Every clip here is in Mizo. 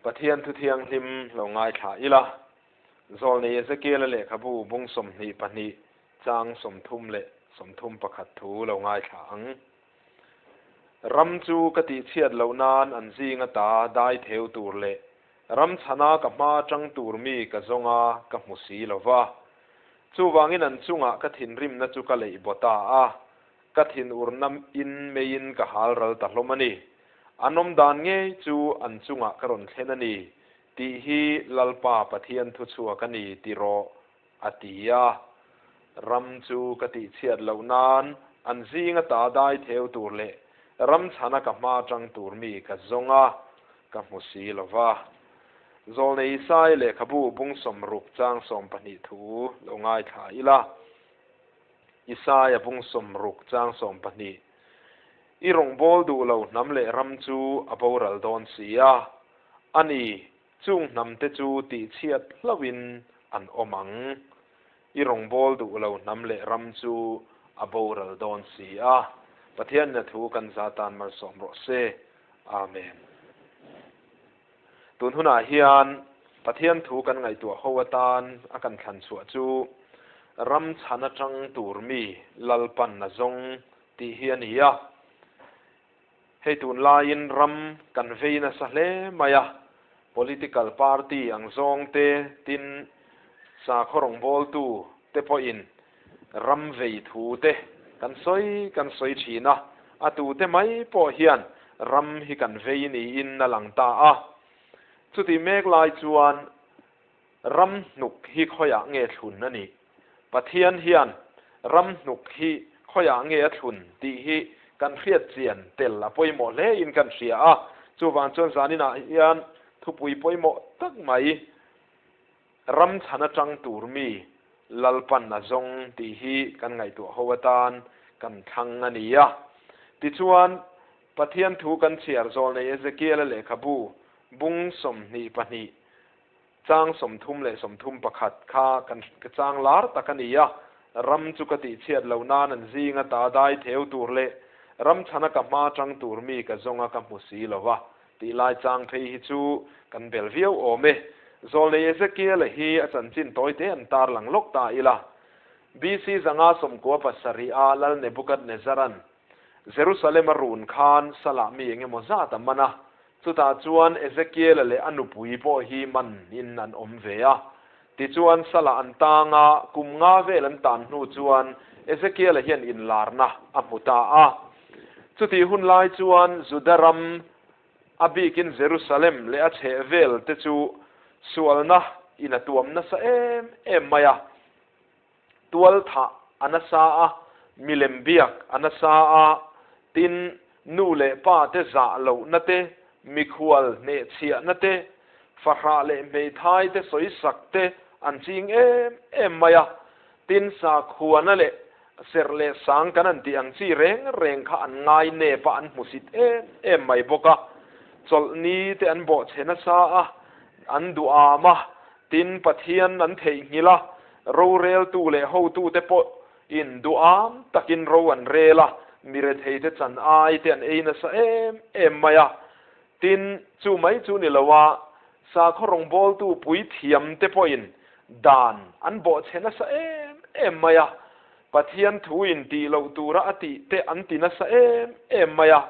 Pathian thu thianghlim lo ngaithla ila. Zawlnei Ezekiel-a lehkhabu bung 22 chang 31 thu lo ngaithla ang. Ram chu ka tihchhiat loh nan an zing ata dai theu tur leh ram chhana ka hma atang tur mi ka zawng a, ka hmu si lo va. Chuvangin an chungah ka thinrimna chu ka leih baw ta a, ka thinurna in meiin ka hal ral ta hlawm a ni. An awm dan ngei chu an chungah ka rawn thlen a ni tih hi Lalpa Pathian thuchhuak a ni ti rawh, a ti a. Ram chu ka tihchhiat loh nan an zing ata dai theu tur leh ram chhana ka hma tang tur mi ka zawng a, ka hmu si lo va. Zawlnei Isai lehkhabu bung 60 chang 12 thu lo ngaithla ila. Isaia bung 60 chang 12, I rawngbâwl duh lo hnam leh ram chu a boral dawn si a, a ni, chung hnamte chu tihchhiat hlauhin an awm ang. I rawngbâwl duh lo hnam leh ram chu a boral dawn si a. Pathianna thu kan za tan malsawm rawh se. Amen. Tun hunah hian Pathian thu kan ngaihtuah ho atan a kan thlan chhuah chu ram chhan atang tur mi Lalpan a zawng tih hi a ni a. Hei tunlaiin ram kan vei nasa hle mai a, political party ang zawng te tin sakhaw rawngbawltu te pawhin ram vei thu te kan sawi kan sawi thin a, a tute mai pawh hian ram hi kan vei niin a lang ta a. Chutih mek lai chuan ram hnuk hi khawiah nge thlun a nih? Pathian hian ram hnuk hi khawiah nge a thlun tih hi kan hriat chian tel a pawimawh hle in kan hria a. Chuvang chuan zaninah hian thupui pawimawh tak mai ram chhan atang tur mi Lalpan a zawng tih hi kan ngaihtuah ho atan kan thlang a ni a. Tichuan, Pathian thu kan chhiar zawlnei Ezekiel-a lehkhabu bung 22 Chang 31 kha kan chang lar tak a ni a, ram chu ka tihchhiat loh nan an zing ata dai theu tur leh ram chhana ka hma tang tur mi ka zawng a ka hmu si lo va tih lai chang phei hi chu kan bel viau awm e. Zawlnei Ezekiel-a hi a chanchin tawi te an tar lang lawk ta ila. BC 597 a Lal Nebukadnezaran Jerusalem a run khan Salah mi eng emaw zat a man a, chutah chuan Ezekiel-a leh a nupui pawh hi man in an awm ve a. Tichuan Salah an tang a, kum nga vel an tan hnu chuan Ezekiel-a hian inlarna a hmu ta a. Chutih hun lai chuan Juda ram, a bikin Jerusalem leh a chhehvel te chu sualna in a tuam nasa em em mai a. Tualthah a nasa a, milem biak a nasa a, tin, nu leh pa te zah lohna te, mikhual hnehchhiahna te, fahrah leh hmeithai te sawisak te an ching em em mai a, tin, sakhuana leh serh leh sang kan an tih ang chi reng reng kha an ngai nep a, an hmusit em em mai bawk a, chawlhni te an bawhchhe nasa a, an duham a, Tin, Pathian an theihnghilh a, roreltu leh hotute pawhin duham takin ro an rel a, mi retheite chan ai te an ei nasa em em mai a. Tin, chu mai chu ni lo a, sakhaw rawngbawltu puithiamte pawhin dan an bawhchhe nasa em em mai a, Pathian thu in tih loh tura a tih te an ti nasa em em mai a,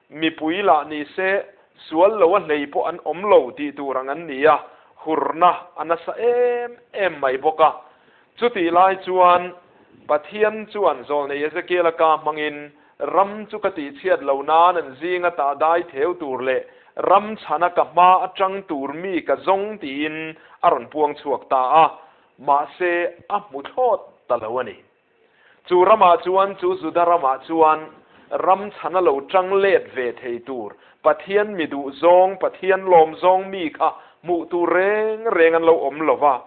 mipui lah ni se sual lo a hlei pawh an awm lo tih tur ang an ni a, hurna a nasa em em mai bawk a. Chutih lai chuan Pathian chuan zawlnei Ezekiel-a ka hmangin ram chu ka tihchhiat lo nan an zinga tah dai theu tur leh ram chhana ka hma atang tur mi ka zawng tiin a rawn puang chhuak ta a. Mahse, a hmu thlawt ta lo a ni. Chu ramah chuan, chu Juda ramah chuan ram chhana lo tang let ve thei tur Pathian mi duh zawng, Pathian lawm zawng mi kha hmuh tur reng reng an lo awm lo va.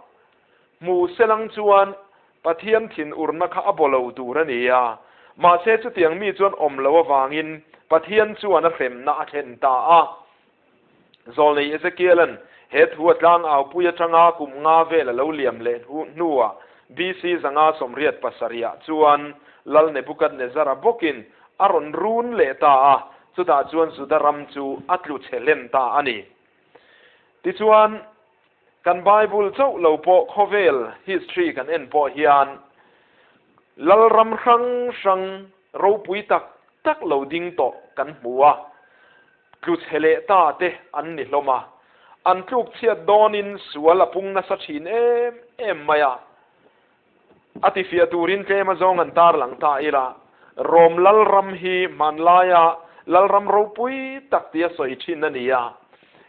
Hmuh selang chuan Pathian thinurna kha a baw lo tur a ni a. Mahse, chutiang mi chuan awm lo avangin Pathian chuan a hremna a thlen ta a. Zawlnei Ezekiel-a'n he thu a tlangau pui atanga kum nga vel a lo liam leh hnuah BC 587 ah chuan Lal Nebukadnezzar-a bawkin a rawn run leh ta a, chutah chuan Juda ram chu a tlu chhe hlen ta a ni. Tichuan, kan Bible chauh lo pawh khawvel history kan en pawh hian lalram hrang hrang ropui tak tak lo ding tawh kan hmu a, tlu chhe leh ta te an ni hlawm a, an tluk chhiat dawnin sual a pung nasa thin em em mai a. A tifiah turin tlem azawng an tarlang ta ila, Rom lalram hi hmanlaia lalram ropui tak tia sawi thin a ni a.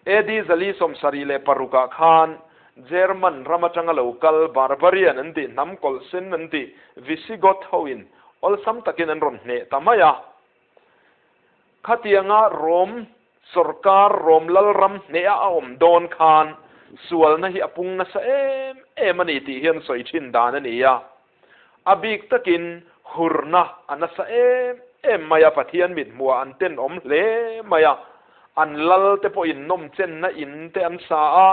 AD 476 ah khan German ram atanga lo kal Barbarian an tih hnam kawlh sen an tih Visigoth hoin awlsam takin an rawn hneh ta mai a. Khatianga Rom sawrkar, Rom lalram hneha a awm dawn khan sualna hi a pung nasa em em a ni tih hian sawi thin dan a ni a. A bik takin hurna a nasa em em mai a, Pathian mithmuhah an tenawm hle mai a, an lal te pawhin nawmchenna in te an sa a,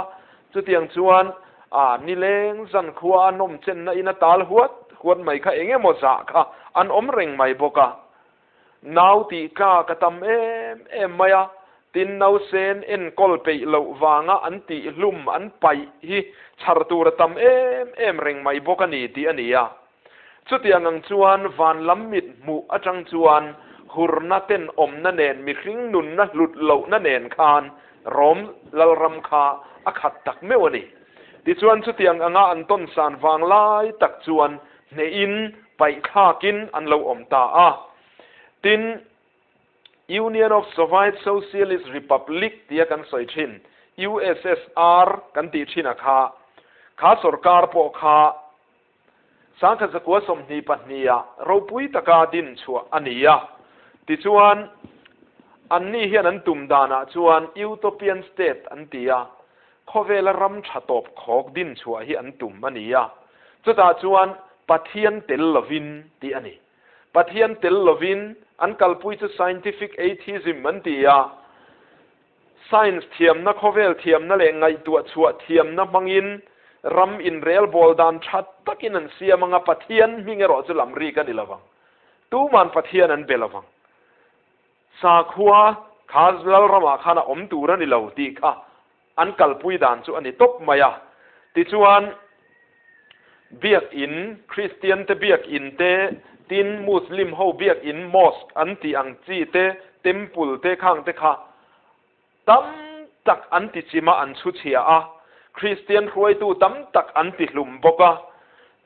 chutiang chuan a nileng zankhua a nawmchenna in a tal huat huat mai kha eng emaw zah kha an awm reng mai bawk a. Nau tih tlak a tam em em mai a, tin nausen enkawl peih loh vanga an tih hlum an paih hi chhar tur a tam em em reng mai bawk a ni tih a ni a. Chutiang ang chuan van lam mit hmuh atang chuan hurna tenawmna nen mihring nunna hlut lohna nen khan Rom lalram kha a khat tak meuh a ni. Tichuan chutiang anga an tawn san vang lai tak chuan hnehin paihthlakin an lo awm ta a. Tin, Union of Soviet Socialist Republic tia kan sawi thin, USSR kan tih thin a kha, kha sorkar pawh kha 1922 ah ropui taka din chhuah a ni a. Tichuan, anni hian an tum danah chuan Utopian State an ti a, Khawvela ram tha tawp khawk din chhuah hi an tum a ni a, chutah chuan Pathian tel lovin tih a ni. Pathian tel lovin an kalpui chu scientific atheism an ti a, science thiamna, khawvel thiamna leh ngaihtuah chhuah thiamna hmangin ram inrelbawl dan tha takin an siam anga Pathian hming erawh chu lam rik a ni lovang. Tuman Pathian an be lovang. Sakhua kha Lalramah khan a awm tur a ni lo tih kha an kalpui dan chu a ni tawp mai a. Tichuan, Biakin, Kristiante biakin te, tin Muslim ho biakin, mosque an tih ang chi te, temple te khang te kha tam tak an ti chim a, an chhu chhia a. Kristian hruaitu tam tak an ti hlum bawk a.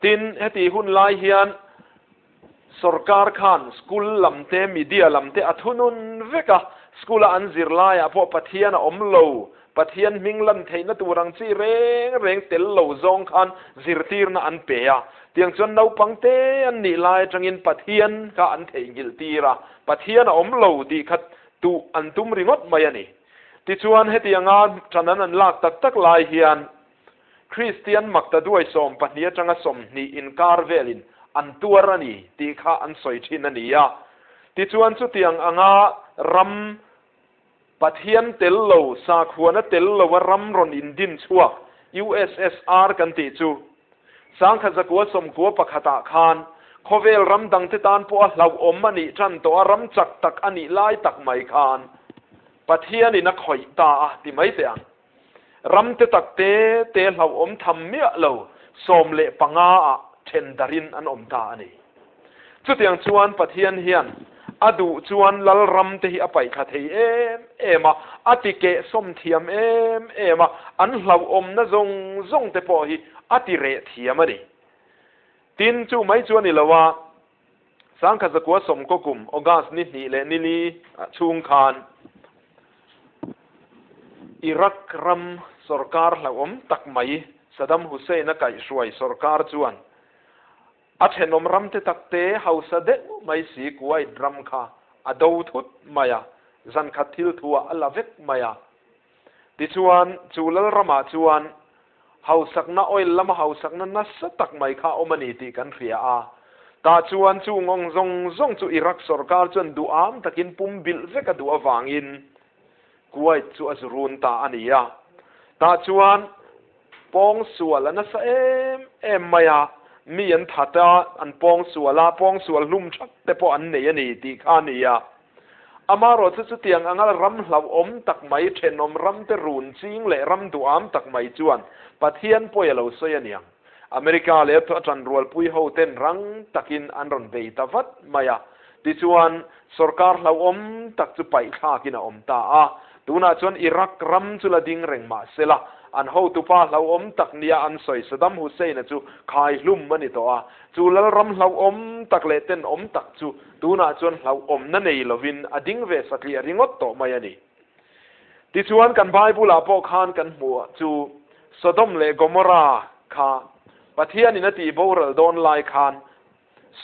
Tin, heti hun lai hian Sorkar khan school lam te, media lam te a thunun vek a, school a an zirlaiah pawh Pathian a awm lo, Pathian hming lan theihna tur ang chi reng reng tel lo zawng khan zirtirna an pe a. Tiang chuan naupang te an nih lai atangin Pathian kha an theihnghilh tir a, Pathian a awm lo tih kha tuh an tum ringawt mai a ni. Tichuan hetianga ṭan an lak tak tak lai hian Kristian maktaduai 12 atanga 20 inkar velin an tuar a ni tih kha an sawi thin a ni a. Tichuan chutiang anga ram Pathian tel lo, sakhuana tel loa ram rawn indin chhuak USSR kan tih chu 1991 ah khan khawvel ram dangte tan pawh a hlauhawm a nih tan tawh a, ram chak tak a nih lai tak mai khan Pathianin a khawih ta a ti mai teh ang. Ram te tak te te hlauhawm tham miah lo 15 ah then darin an awm ta a ni. Chutiang chuan Pathian hian a duh chuan lal ram te hi a paihthla thei em em a, a ti keh sawm thiam em em a, an hlauhawmna zawng zawng te pawh hi a ti reh thiam a ni. Tin, chu mai chu a ni lo a, 1990 kum August ni hnih leh ni li chhung khan Iraq ram sorkar hlauhawm tak mai Saddam Hussein a kaihhruai sorkar chuan a thenawm ram te tak te hausa deuh mai si Kuwait ram kha a do thut mai a, zankhat thil thuah a la vek mai a. Tichuan, chu lalramah chuan hausakna, oil lama hausakna nasa tak mai kha a awm a ni tih kan hria a. Tah chuan chu ngawng zawng zawng chu Iraq sorkar chuan duham takin pum bilh vek a duh avangin Kuwait chu a zurun ta a ni a. Tah chuan pawng sual a nasa em em mai a, mi an that a, an pawng sual a, pawng sual hlum that te pawh an nei a ni tih kha a ni a. Amaherawhchu chutiang anga ram hlauhawm tak mai, thenawm ramte run ching leh ram duham tak mai chuan Pathian pawi a lo sawi a niang. America leh a tanrualpui hoten rang takin an rawn bei ta vat mai a. Tichuan, sorkar hlauhawm tak chu paihthlakin a awm ta a. Tunah chuan Iraq ram chu la ding reng mah sela, an hotupa hlauhawm tak nia an sawi Saddam Hussein-a chu khai hlum a ni tawh a. Chu lalram hlauhawm tak leh tenawm tak chu tunah chuan hlauhawmna nei lovin a ding ve satliah ringawt tawh mai a ni. Tichuan kan Bible-ah pawh khan kan hmuh chu Sodom leh Gomorrah kha Pathianin a tih boral dawn lai khan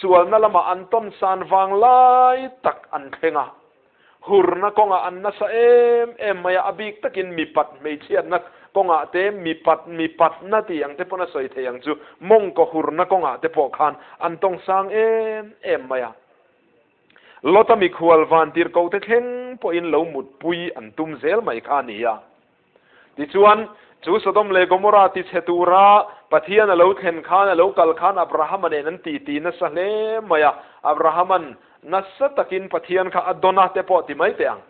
sualna lamah an tawn san vang lai tak an thleng a. Hurna kawngah an nasa em em mai a, a bik takin mipat hmeichhiatna kawngah te, mipat mipatna tih ang te pawn a sawi thei ang chu, mawngkaw hurna kawngah te pawh khan an tawng sang em em mai a. Lota mikhual vantirhkoh te thleng pawhin lo mutpui an tum zel mai kha a ni a. Tichuan, chu Sodom leh Gomorrah tichhe tura Pathian a lo thlen khan, a lo kal khan Abrahama nen an titi nasa hle mai a. Abrahama'n nasa takin Pathian kha a dawn a te pawh ti mai teh ang.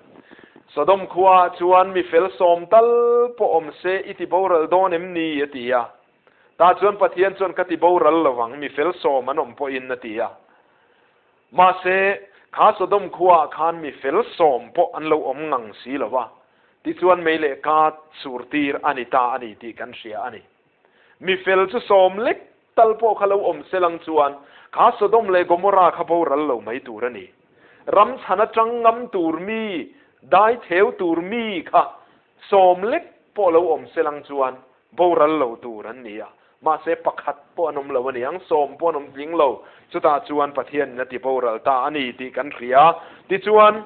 Sodom khuaah chuan mi fel sawm tal pawh awm se i ti boral dawn em ni? a ti a. Tah chuan Pathian chuan ka ti boral lo ang, mi fel sawm an awm pawhin a ti a. Mahse, kha Sodom khuaah khan mi fel sawm pawh an lo awm ngang si lo va, tichuan mei leh ka surtir a ni ta a ni tih kan hria a ni. Mi fel chu sawm lek tal pawh kha lo awm se lang chuan kha Sodom leh Gomorrah kha boral lo mai tur a ni. Ram chhan atang ngam tur mi, dai theu tur mi kha sawm lek pawh lo awm se lang chuan boral lo tur an ni a, mahse pakhat pawh an awm lo a ni ang, sawm pawh an awm tling lo, chutah chuan Pathianin a ti boral ta a ni tih kan hria. Tichuan,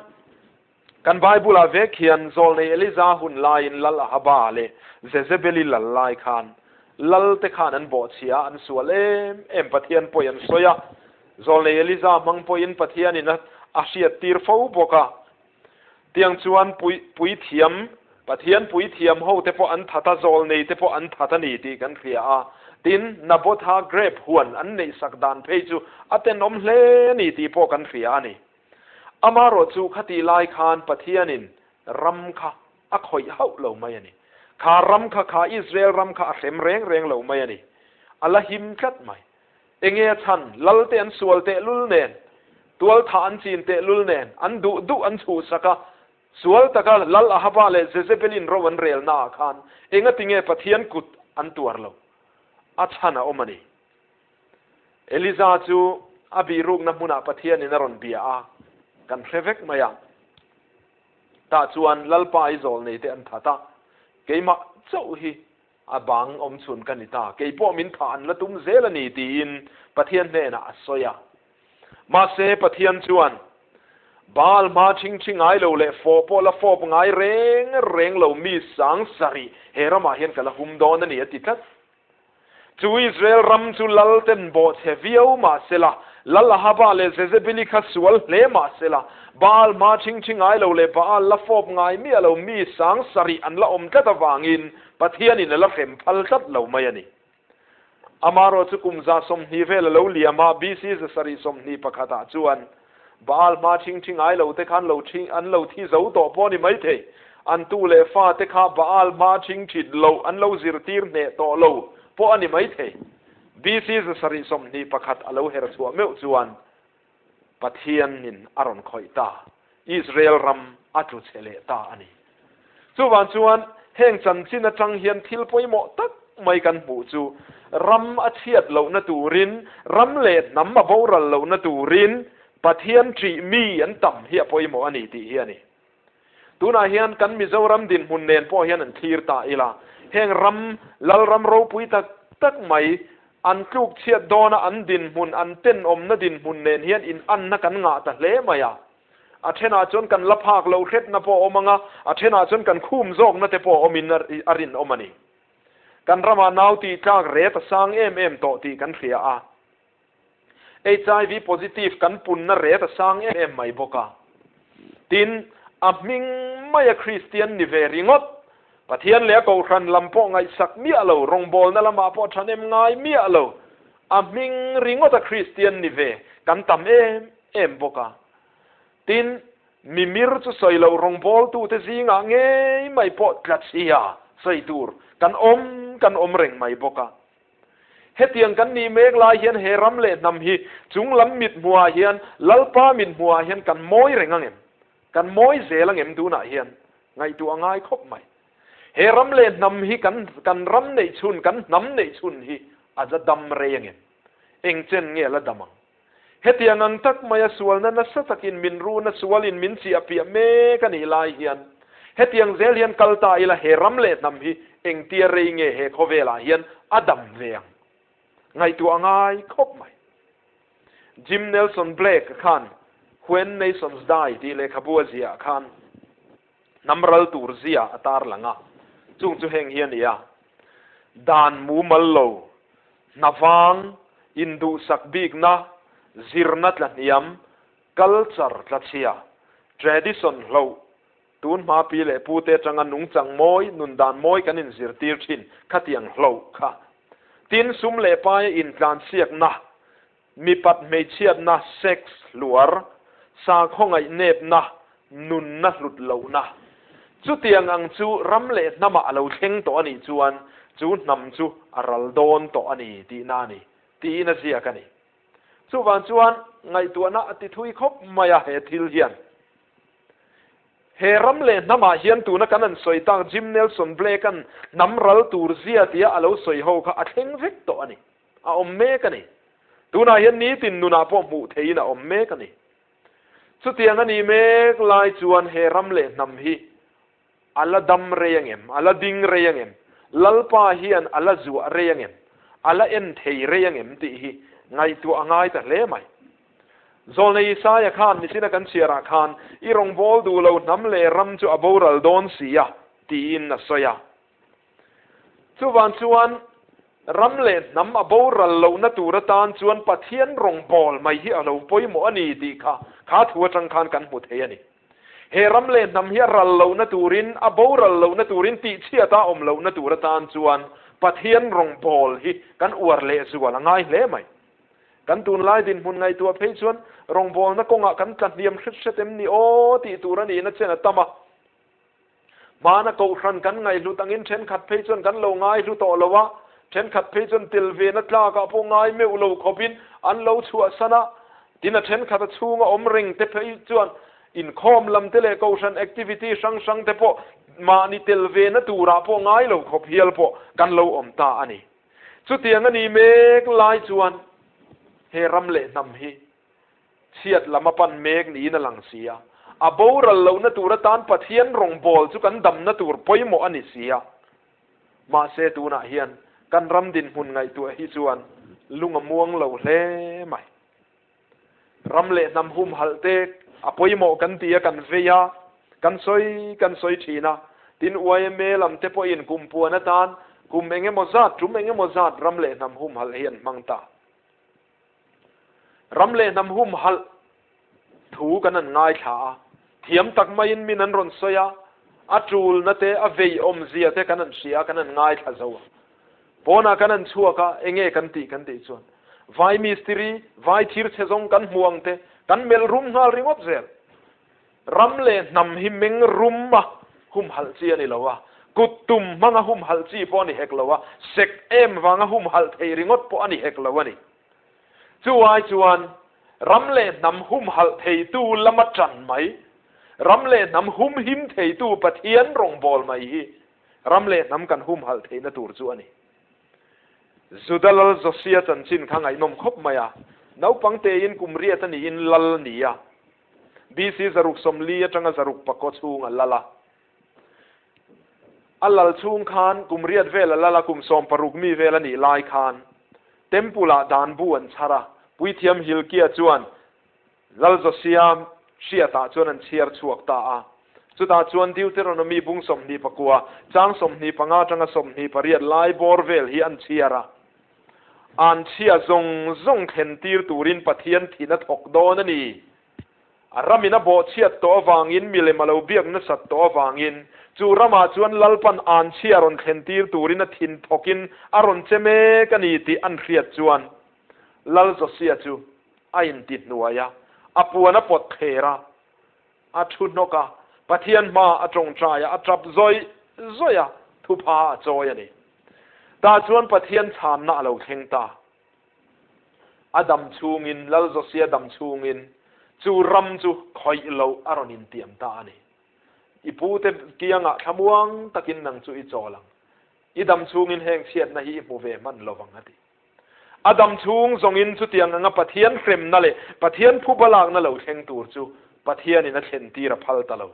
kan Bible-ah vek hian Zawlnei Eliza hun laiin Lal Ahaba leh Jezebeli lal lai khan lal te khan an bawhchhia a, an sual em em, Pathian pawi an sawi a, Zawlnei Eliza hmang pawhin Pathianin a hriattir fo bawk a. Tiang chuan pui puithiam, Pathian puithiam ho te pawh an that a, zawlnei te pawh an that a ni tih kan hria a. Tin, Nabotha grape huan an neihsak dan phei chu a tenawm hle a ni tih pawh kan hria a ni. Amaherawh chu khatih lai khan Pathianin ram kha a khawih hauh lo mai a ni. Kha ram kha kha Israel ram kha a hrem reng reng lo mai a ni. A la him tlat mai. Enge a chhan? Lal te an sual tehlul nen, tual thah an chin tehlul nen, an duh duh an chhuhsak a, sual taka Lal Ahaba leh Jezebelin ro an rel naah khan enga tinge Pathian kut an tuar lo? A chhan a awm a ni. Eliza chu a bihrukna hmunah Pathianin a rawn bia a, kan hre vek mai a. Tah chuan Lalpa i zawlnei te an that a, keimah chauh hi A bang awm chhun ka ni ta, kei pawh min thah an la tum zel a ni tiin Pathian hnenah a sawi a. Mahse Pathian chuan, Baal hma ṭhingṭhi ngai lo leh fawh pawh la fawp ngai reng reng lo mi sang sarih he ramah hian ka la hum dawn a ni a ti tlat. Chu Israel ram chu lal ten bawhchhe viau mah sela, Lal Ahaba leh Jezebeli kha sual hle mah sela, Baal hma ṭhingṭhi ngai lo leh Baal la fawp ngai miah lo mi sang sarih an la awm tlat avangin Pathianin a la hrem phal tlat lo mai a ni. Amaherawh chu kum 120 vel a lo liam a, BC 721 ah chuan Baal hma ṭhingṭhi ngai lo te khan lo ṭhi an lo thi zo tawh pawh a ni maithei. An tu leh fa te kha Baal hma ṭhingṭhit loh an lo zirtir hneh tawh lo pawh a ni maithei. BC 721 a lo her chhuah meuh chuan Pathianin a rawn khawih ta, Israel ram a tlu chhe leh ta a ni. Chuvang chuan heng chanchin atang hian thil pawimawh tak mai kan hmuh chu ram a chhiat lohna turin, ram leh hnam a boral lohna turin Pathian ṭih mi an tam hi a pawimawh a ni tih hi a ni. Tunah hian kan Mizoram dinhmun nen pawh hian an thlir ta ila, heng ram Lalram ropui tak tak mai an tluk chhiat dawna an dinhmun, an tenawmna dinhmun nen hian inanna kan ngah ta hle mai a. A thenah chuan kan la phak lo hretna pawh a awm ang a, a thenah chuan kan khum zawkna te pawh a awmin a rinawm a ni. Kan ramah nau tih tlak ret a sang em em tawh tih kan hria a. HIV positive kan punna ret a sang em em mai bawk a. Tin, a hming maia Kristian ni ve ringawt, Pathian leh a kohhran lam pawh ngaihsak miah lo, rawngbawlna lamah pawh ṭhahnem ngai miah lo, a hming ringawta Kristian ni ve kan tam em em bawk a. Tin. Mimir chu sawi loh rawngbawltute zingah ngei mai pawh tla chhia sawi tur kan awm kan awm reng mai bawk a. Hetiang kan nih mek lai hian he ram leh hnam hi chunglam mithmuhah hian Lalpa mithmuhah hian kan mawi reng angem? Kan mawi zel angem tunah hian? Ngaihtuah a ngai khawp mai. He ram leh hnam hi kan kan ram neih chhun, kan hnam neih chhun hi a za dam rei angem? Eng chen nge a la dam ang? Hetiang ang tak maia sualna nasa takin min runa sualin min chiah piah mek a nih lai hian hetiang zel hian kal ta ila he ram leh hnam hi engtia rei nge he khawvelah hian a dam ve ang? Ngaihtuah a ngai khawp mai. Jim Nelson Blake khan When Nations Die tih lehkhabu a ziah khan hnam ral tur zia a tarlang a, chung chu heng hi a ni a, Dan mumal lo, hna vang, induhsak bikna, zirna tlahniam, culture tlachhia, tradition hloh, tun hma pi leh pute atanga nungchang mawi, nundan mawi kan inzirtir thin khatiang hloh kha. Tin, sum leh paia intlansiakna, Mipat hmeichhiatna, sex, hluar, sakhaw ngaihnepna, nunna hlut lohna. Chutiang ang chu ram leh hnamah a lo thleng tawh a nih chuan chu hnam chu a ral dawn tawh a ni tihna a ni, tiin a ziak a ni. Chuvang chuan ngaihtuahna a ti thui khawp mai a he thil hian. He ram leh hnamah hian tuna kan han sawi tak Jim Nelson Blake-a'n hnam ral tur zia tia a lo sawi ho kha a thleng vek tawh a ni. A awm mek a ni. Tunah hian nitin nunah pawh hmuh theihin a awm mek a ni. Chutiang a nih mek lai chuan he ram leh hnam hi a la dam rei angem? A la ding rei angem? Lalpa hian a la zuah rei angem? A la en thei rei angem tih hi ngaihtuah a ngai ta hle mai. Zawlnei Isaia khan nichina kan chhiarah khan i rawngbâwl duh lo hnam leh ram chu a boral dawn si a tiin a sawi a. Chuvang chuan ram leh hnam a boral lohna tur atan chuan Pathian rawngbâwl mai hi a lo pawimawh a ni tih kha kha thu atang khan kan hmu thei a ni. He ram leh hnam hi a ral lohna turin, a boral lohna turin, tihchhiata awm lohna tur atan chuan Pathian rawngbâwl hi kan uar lehzual a ngai hle mai. Kan tunlai dinhmun ngaihtuah phei chuan rawngbâwlna kawngah kan tla hniam hret hret em ni aw tih tur a nihna chen a tam a. Hmana kohhran kan ngaihhlut angin thenkhat phei chuan kan lo ngaihlu tawh lo a, thenkhat phei chuan tel vena tlakah pawh ngai meuh lo khawpin an lo chhuahsan a, tin a thenkhat a chhunga awm reng te phei chuan inkhawm lam te leh kohhran activity hrang hrang te pawh mahni tel vena turah pawh ngai lo khawp hial pawh kan lo awm ta a ni. Chutiang a nih mek lai chuan he ram leh hnam hi Chhiat lam a pan mek niin a lang si a, a boral lohna tur atan Pathian rawngbâwl chu kan damna tur pawimawh a ni si a. Mahse tunah hian kan ram dinhmun ngaihtuah hi chuan lung a muang lo hle mai. Ram leh hnam humhalh te a pawimawh kan ti a, kan vei a, kan sawi kan sawi thin a. Tin yma lam te pawhin kum puan atan kum eng emaw zat, tum eng emaw zat ram leh hnam humhalh hi an hmang ta. Ram leh hnam humhalh thu kan an ngaithla a, thiam tak maiin min an rawn sawi a, a tulna te, a vei awmzia te kan an hria a, kan an ngaithla zo a. Pawnah kan an chhuak a, enge kan tih kan tih chuan vai mistiri, vai thir chhe zawng kan hmu ang te, kan melh rum nghal ringawt zel. Ram leh hnam hi meng rum a humhalh chi a ni lo a, kut tum hmanga humhalh chi pawh a ni hek lo a, sek em vanga humhalh thei ringawt pawh a ni hek lo a ni. Chu ai chuan ram leh hnam humhalh theitu lama ṭan mai, ram leh hnam humhim theitu Pathian rawngbâwl mai hi ram leh hnam kan humhalh theihna tur chu a ni. Juda lal Josia chanchin kha ngaihnawm khawp mai a, naupang tein kum riat a niin lal ni a, BC 640 atanga 609 chhung a lal a. A lal chhung khan kum riat vel a lal a, kum 16 mi vel a nih lai khan Temple ah dan bu an chhar a, Puithiam Hilkia chuan Lal Josia hriatah chuan an chhiar chhuak ta a. Chutah chuan Deuteronomy bung 29, chang 25 atanga 28 lai bawr vel hi an chhiar a. An chhia zawng zawng thlen tir turin Pathian thin a thawk dawn a ni. A ramin a bawhchhiat tawh avangin, milem a lo biak nasat tawh avangin, chu ramah chuan Lalpan an chhia rawn thlen tir turin a thin thawkin a rawn che mek a ni tih an hriat chuan Lal Josia chu a intihnuai a, a puan a pawt thler a. A thu hnawk a, Pathian hma a tawngtai a, a tap zawih zawih a, thupha a chawi a ni. Tah chuan Pathian chhanna a lo thleng ta. A dam chhungin, Lal Josia dam chhungin chu ram chu khawih loh a rawn intiam ta a ni. I pute kiangah thlamuang takin nang chu i chawl ang. I dam chhungin heng chhiatna hi i hmu ve hman lo vang a ti. A dam chhung zawngin chutiang anga Pathian hremna leh Pathian phuba lakna lo thleng tur chu Pathianin a thlen tir a phal ta lo.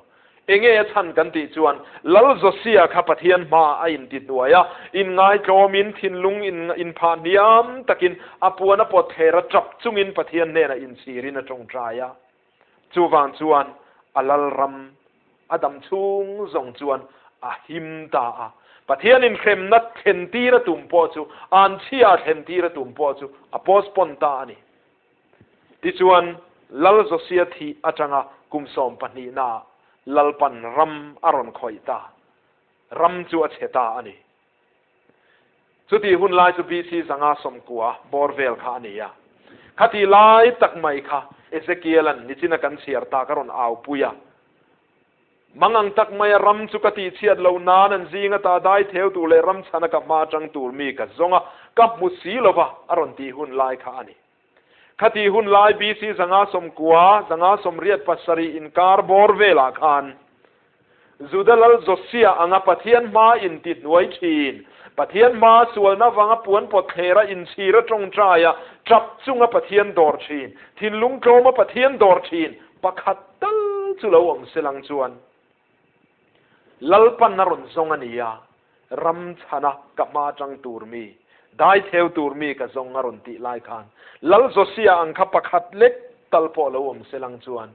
Enge a chhan kan tih chuan Lal Josia kha Pathian hmaah a inti hnuai a, inngaitlawmin thinlung inphah hniam takin a puan a pawt thler a tap chungin Pathian hnenah inchhirin a tawngtai a. Chuvang chuan a Lalram a dam chhung zawng chuan a him ta a. Pathianin hremna thlen tir a tum pawh chu, anchhia a thlen tir a tum pawh chu a postpone ta a ni. Tichuan, Lal Josia thih atanga kum sawmpahnihnaah Lalpan ram a rawn khawih ta. Ram chu a chhe ta a ni. Chutih hun lai chu BC 590 bawr vel kha a ni a. Khatih lai tak mai kha Ezekiel-a'n nichina kan chhiar tak a rawn aupui a. Mangang tak maia ram chu ka tihchhiat loh nan an zinga ta dai theu tur leh ram chhana ka hma atang tur mi ka zawng a, ka hmu si lova a rawn tih hun lai kha a ni. Khatih hun lai BC 590, 587 inkar bawr velah khan Juda lal Josia anga Pathian hma inti hnuai thin, Pathian hma sualna avanga puan pawt thlera inchhira tawngtaia tap chunga Pathian dawr thin, thinlung tlawma Pathian dawr thin pakhat tal chu lo awm se lang chuan Lalpan a rawn zawng a ni a, ram chhana ka hma tang tur mi, dai theu tur mi ka zawng a rawn tih lai khan Lal Josia ang kha pakhat lek tal pawh lo awm se lang chuan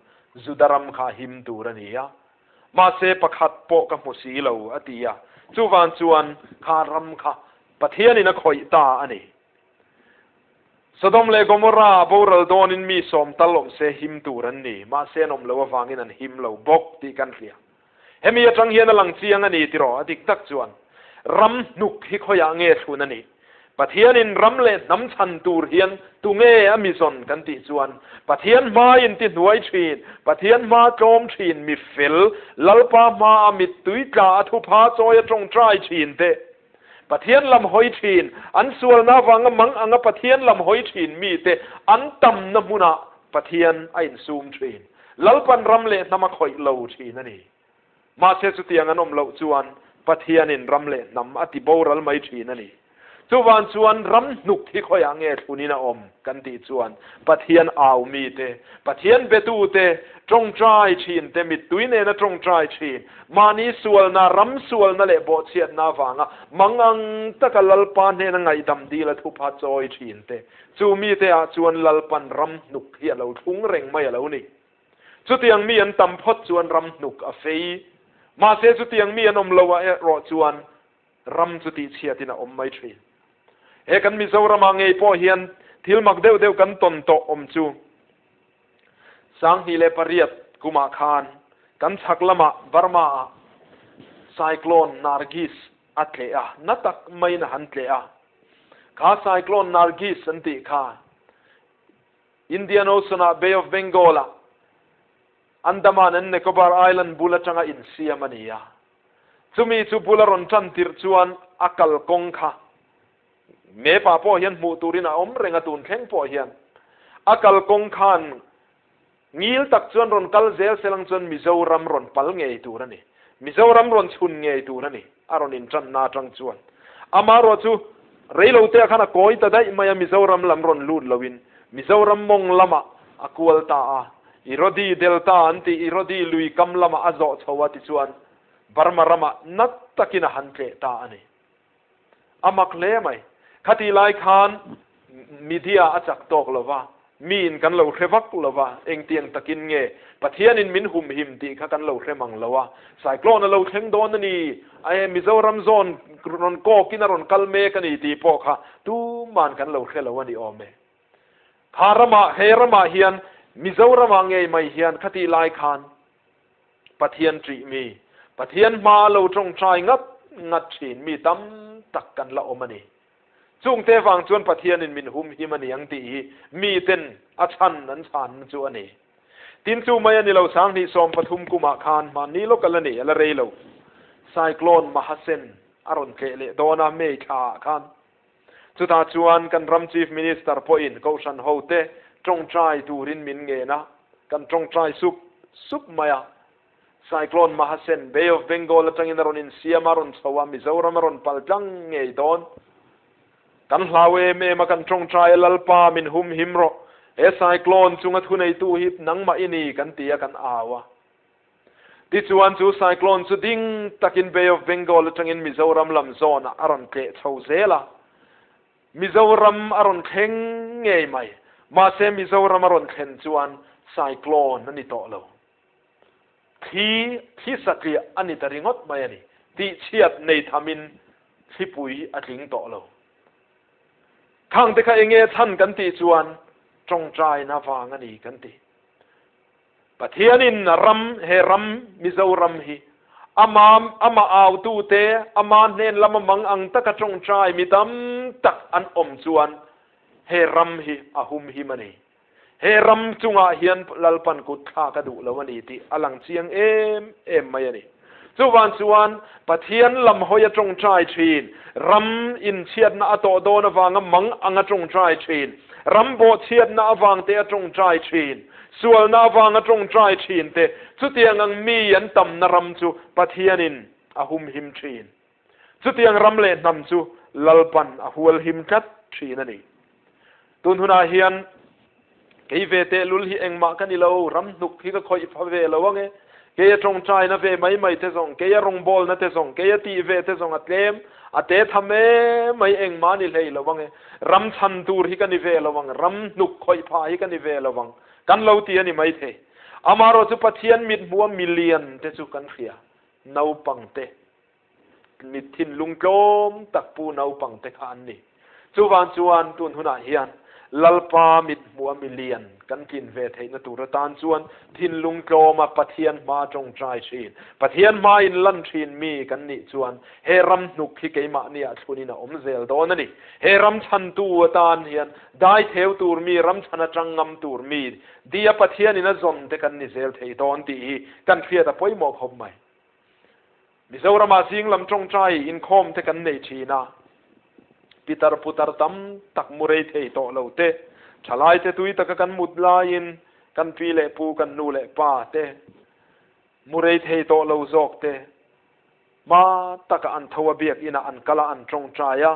Juda ram kha a him tur a ni a, mahse pakhat pawh ka hmu si lo, a ti a. Chuvang chuan kha ram kha Pathianin a khawih ta a ni. Sodom leh Gomorrah boral dawnin mi sawm tal awm se him tur an ni, mahse an awm loh avangin an him lo bawk tih kan hria. Hemi atang hian a lang chiang a ni tiraw? A dik tak chuan ram hnuk hi khawiah nge thlun a nih? Pathianin ram leh hnam chhan tur hian tunge a mi zawn kan tih chuan Pathian hma inti hnuai thin, Pathian hma tlawm thin mi fel, Lalpa hma a mittui tla a thupha chawi a tawngtai thin te, Pathian lam hawi thin, an sualna avanga mang anga Pathian lam hawi thin mite an tamna hmunah Pathian a insum thin. Lalpan ram leh hnam a khawih lo thin a ni. Mahse chutiang an awm loh chuan Pathianin ram leh hnam a ti boral mai thin a ni. Chuvan chuan ram hnuk hi khawiah nge thlunin a awm kan tih chuan Pathian au mite, Pathian betute, tawngtai thinte, mittui nena tawngtai thin, mahni sualna, ram sualna leh bawhchhiatna avanga mangang taka Lalpa hnena ngaihdam dil a thupha chawi thinte, chu mite ah chuan Lalpan ram hnuk hi a lo thlung reng mai a lo ni. Chutiang mi an tam phawt chuan ram hnuk a fei. Mahse chutiang mi an awm lo ah erawh chuan ram chu tihchhiatin a awm mai thin. He kan Mizoramah ngei pawh hian thil mak deuh deuh kan tawn tawh awm chu 2008 kumah khan kan chhak lamah Burma-ah Cyclone Nargis a tleh a, na tak maiin a han tleh a. Kha Cyclone Nargis an tih kha Indian Ocean-ah Bay of Bengal-ah Andaman and Nicobar Island bul atanga insiam a ni a. Chumi chu bul a rawn tan tirh chuan a kalkawng kha map-ah pawh hian hmuh turin a awm reng a, tun thleng pawh hian a kalkawng khan ngil tak chuan rawn kal zel selang chuan Mizoram rawn pal ngei tur a ni. Mizoram rawn chhun ngei tur a ni, a rawn intanna atang chuan. Amaherawh chu reilote ah khan a kawi ta daih mai a, Mizoram lam rawn lut loin Mizoram mawng lamah a kual ta a, Irodi Delta an tih Irodi lui kam lamah a zawh chho a tichuan Burma ramah nat takin a han tleh ta a ni. A mak hle mai. Khatih lai khan media a chak tawk lo va, miin kan lo hre vak lo va, engtiang takin nge Pathianin min humhim tih kha kan lo hre mang lo a. Cyclone a lo thleng dawn a ni, ae Mizoram zawn rawn kawkin a rawn kal mek a ni tih pawh kha tuman kan lo hre lo a ni awm e. Kha ramah, he ramah hian, Mizoramah ngei mai hian khatih lai khan Pathian ṭih mi, Pathian hma lo ṭawngṭai ngat ngat ṭhin mi tam tak kan la awm a ni. Chungte vang chuan Pathianin min humhim a ni ang tih hi miten a chhan an chhanna chu a ni. Tin chu mai a ni lo, 2013 kumah khan hmanni lawk a la ni, a la rei lo. Cyclone Mahasen a rawn tleh leh dawn a, May thlaah khan. Chutah chuan kan ram Chief Minister pawhin Kohhran hote tawngtai turin min ngen a, kan tawngtai sup sup mai a. Cyclone Mahasen, Bay of Bengal atangin a rawn insiam a, a rawn chho a, Mizoram a rawn pal tlang ngei dawn. Kan hlau em em a, kan tawngtai a, Lalpa min hum him rawh, he cyclone chunga thuneitu hi nangmah i ni kan ti a, kan au a. Tichuan chu cyclone chu ding takin Bay of Bengal atangin Mizoram lam zawnah a rawn tleh chho zel a, Mizoram a rawn thleng ngei mai. Mahse Mizoram a rawn thlen chuan cyclone a ni tawh lo. Thli, thli satliah a ni ta ringawt mai a ni. Tihchhiat nei thamin thlipui a tling tawh lo. Khangte kha enge chhan kan tih chuan tawngtaina vang a ni kan ti. Pathianin a ram, he ram, Mizoram hi ama, amah autute, ama hnen lama mang ang taka tawngtai mi tam tak an awm chuan he ram hi a humhim a ni. He ram chungah hian Lalpan kut thlak a duh lo a ni tih a lang chiang em em mai a ni. Chuvang chuan Pathian lam hawi a tawngtai thin, ram inchhiatna a tawh dawn avanga mang ang a tawngtai thin, ram bawhchhiatna avang te a tawngtai thin, sualna avanga tawngtai thin te, chutiang ang mi an tamna ram chu Pathianin a humhim thin. Chutiang ram leh hnam chu Lalpan a hualhim tlat thin a ni. Tun hunah hian kei ve tehlul hi engmah ka ni lo, ram hnuk hi ka khawih pha ve lo ang e. Kei a tawngtaina ve mai mai te zawng, kei a rawngbawlna te zawng, kei a tih ve te zawng a tlem, a te tham em mai engmah ni hlei lo ang e. Ram chhan tur hi ka ni ve lo ang, ram hnuk khawih pha hi ka ni ve lo ang, kan lo ti a ni maithei. Amaherawhchu chu Pathian mithmuha milian te chu kan hria, naupang te. Mit thinlung tlawm tak pu naupang te kha an ni. Chuvang chuan tun hunah hian Lalpa mit hmuh a milian kan tlin ve theihna tur atan chuan thinlung tlawma Pathian hma tawngtai thin, Pathian hma in lan thin mi kan nih chuan he ram hnuk hi keimahniah thlunin a awm zel dawn a ni. He ram chhantu atan hian dai theu tur mi, ram chhan atang ngam tur mi, dia Pathianin a zawn te kan ni zel thei dawn tih hi kan hriat a pawimawh khawp mai. Mizoramah zing lam tawngtai inkhawm te kan nei thin a, pitar putar tam tak mu rei thei tawh lo te, thalai te tui taka kan mut laiin kan pi leh pu kan nu leh pa te mu rei thei tawh lo zawk te hma taka an tho a biakinah an kal a an tawngtai a,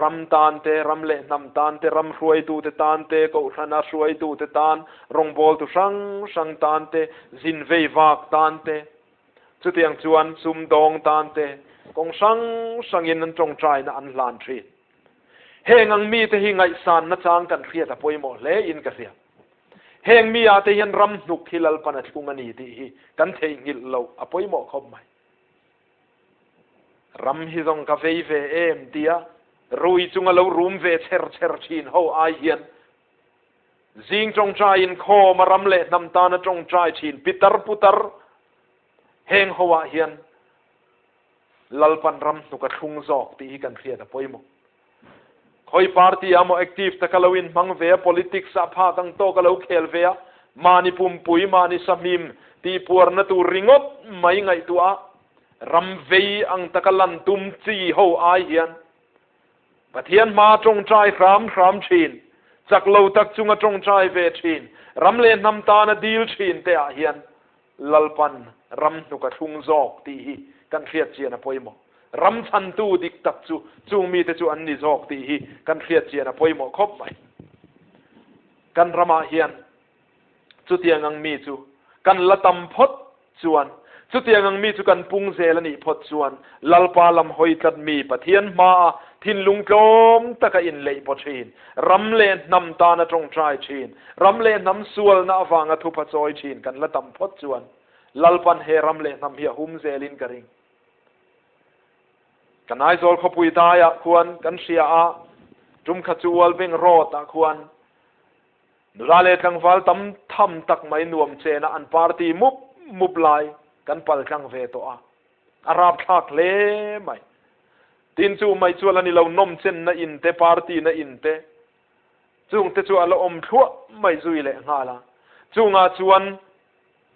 ram tan te, ram leh hnam tan te, ram hruaitute tan te, kohhrana hruaitute tan, rawngbawltu hrang hrang tan te, zin vei vak tan te, Chutiang chuan sumdawng tan te kawng hrang hrangin an tawngtaina an hlan thin. Heng ang mite hi ngaihsan nachang kan hriat a pawimawh hle in ka hria. Heng mi ah te hian ram hnuk hi Lalpan a thlung a ni tih hi kan theihnghilh loh a pawimawh khawp mai. Ram hi zawng ka vei ve em tia rui chunga lo rum ve chher chher thin ho ai hian Zing tawngtai inkhawm a ram leh hnam tana tawngtai thin pitar putar heng ho ah hian Lalpan ram hnuk a thlung zawk tih hi kan hriat a pawimawh. Khawi party ah maw active taka lo inhmang ve a, politics ah phak ang tawk a lo khel ve a, mahni pumpui, mahni sahmim tihpuarna tur ringawt mai ngaihtuah a, ram vei ang taka lan tum chi ho ai hian Pathian hma tawngtai hram hram thin, chak lo tak chunga tawngtai ve thin, ram leh hnam tana dil thin te ah hian Lalpan ram hnuk a thlung zawk tih hi kan hriat chian a pawimawh. Ram chhantu dik tak chu chung mite chu an ni zawk tih hi kan hriat chian a pawimawh khawp mai. Kan ramah hian Chutiang ang mi chu kan la tam phawt chuan, chutiang ang mi chu kan pung zel a nih phawt chuan, Lalpa lam hawi tlat mi Pathian hmaa thinlung tlawm taka inleih paw thin, ram leh hnam tana tawngtai thin, ram leh hnam sualna avanga thupha chawi thin kan la tam phawt chuan, Lalpan he ram leh hnam hi a hum zelin ka ring. Kan Aizawl khawpui daiah khuan kan hria a, tum khat chu Ualbeng Road ah khuan Nula leh tlangval tam tham tak mai nuam chena an party mup mup lai kan pal tlang ve tawh a, a rapthlak hle mai. Tin chu mai chuan a ni lo nawm chenna in te, party na in te, chung te chu a la awm thluah mai zui leh nghal a. Chungah chuan.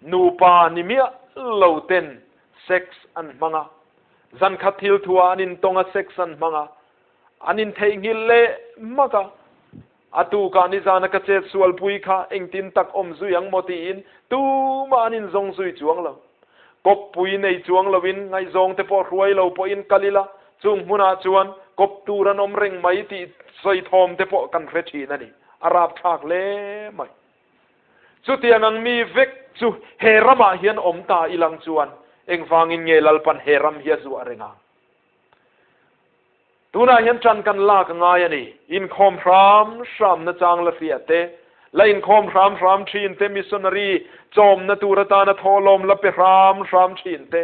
Nupa ni miah lo ten sex an hmang a, zan khat thil thuah an intawng a sex an hmang a, an intheihnghilh leh hmak a. A tukah nizana ka chet sualpui kha engtin tak awm zui ang maw tiin tumah an inzawng zui chuang lo. Kawppui nei chuang loin ngaihzawng te pawh hruai lo pawhin kal ila, chung hmunah chuan kawp tur an awm reng mai tih sawi thawm te pawh kan hre thin a ni. A rapthlak hle mai. Chutiang ang mi vek chu he ramah hian awm ta ilang chuan engvangin nge Lalpan he ram hi a zuah reng ang? Tunah hian ṭan kan lak a ngai a ni. Inkhawm hram hramna chang la hria te, la inkhawm hram hram ṭhin te, missionary chawmna tur atana thawhlawm la pe hram hram ṭhin te,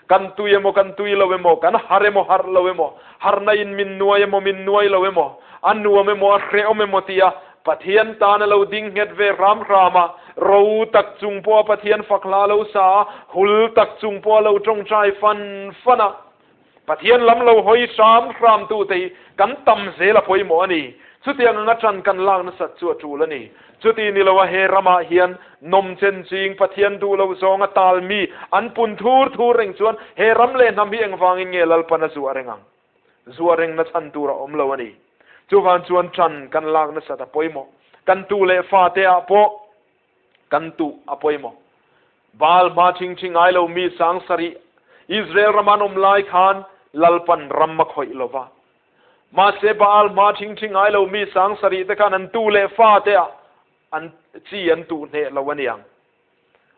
kan tui emaw kan tui lo emaw, kan harh emaw harh lo emaw, harhna in min nuai emaw min nuai lo emaw, a nuam emaw a hrehawm emaw tia Pathian tana lo ding nghet ve hram hram a, ro tak chung pawha Pathian fak hla lo sa a, hul tak chung pawha lo ṭawngṭai fan fan a, Pathian lam lo hawi hram hram tute hi kan tam zel a pawimawh a ni. Chutiang anga ṭan kan lak nasat chu a ṭul a ni. Chuti ni loa he ramah hian nawm chen ching Pathian duh loh zawnga tal mi an pun thur thur reng chuan he ram leh hnam hi engvangin nge Lalpan a zuah reng ang? Zuah rengna chhan tur a awm lo a ni. Chuvang chuan ṭan kan lak nasat a pawimawh. Kan tu leh fate ah pawh kan tuh a pawimawh. Baal hma ṭhingṭhi ngai lo mi 7000 Israel rama an awm lai khan Lalpan ram a khawih lo va. Mahse Baal hma ṭhingṭhi ngai lo mi 7000 te khan an tu leh fate ah an chi an tuh hneh lo a niang.